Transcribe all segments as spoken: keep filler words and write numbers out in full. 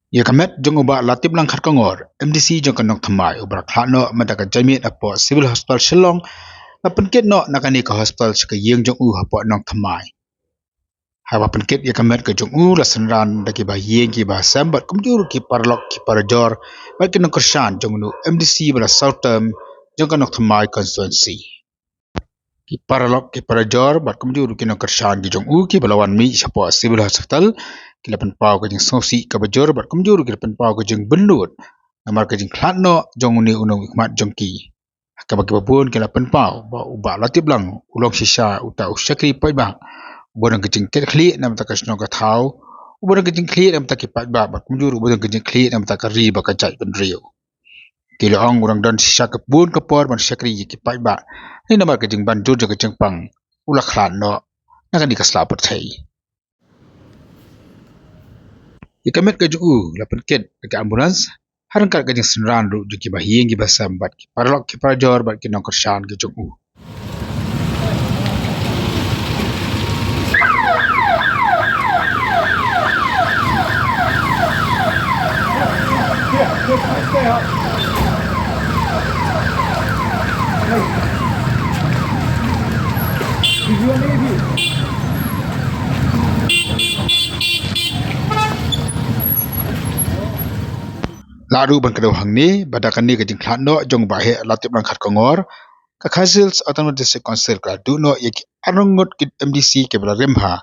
Ïa ka met jong u Bah Latiplang Kharkongor, M D C jong ka Nongthymmai, uba la khlad noh mynta ka janmiet hapoh Civil Hospital Shillong, la pynkit noh na kane ka hospital sha ka ïing jong u hapoh Nongthymmai. Haba pynkit ïa ka met ka jong u, la synran da ki bahaïing ki bahasem bad kumjuh ki paralok ki parajor bad ki nongkyrshan jong une u M D C ba la saw term jong ka Nongthymmai constituency. Ki paralok ki parajor bad kumjuh ki nongkyrshan ki jong u kiba la wan mih shapoh Civil Hospital, ki la pynpaw ka jingsngewsih kaba jur bad kumjuh ki la pynpaw ka jingbynnud namar ka jingkhlad noh jong une u nongmihkhmat jong ki. Ha kaba kiba bun ki la pynpaw ba u Bah Latiplang u long shisha uta u shakri paidbah, uba don ka jingkitkhlieh na bynta ka shnong ka thaw, uba don ka jingkitkhlieh na bynta ki paidbah bad kumjuh uba don ka jingkitkhlieh na bynta ka ri bad ka jaitbynriew. Ki la ong u dang don shisha ka bun ka por ban shakri ïa ki paidbah, ne namar ka jingbanjur jong ka jingpang u la khlad noh na kane ka sla pyrthei. Ïa ka met ka jong u la pynkit da ka ambulance ha ryngkat ka jingsynran ruh jong ki bahaïing ki bahasem bad ki paralok ki parajor bad ki nongkyrshan ki jong u. Lah ruh ban kdew hangne ba da kane ka jingkhlad noh jong u Bah Latiplang Kharkongor, ka Khasi Hills Autonomous District Council ka la duh noh ïa ki arngut ki M D C kiba la rim bha,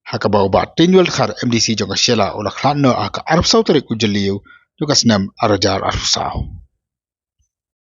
ha kaba u Bah Teiñuel Dkhar M D C jong ka Shella u la khlad noh ha ka arphew saw tarik u Jylliew jong ka snem ar hajar arphew saw.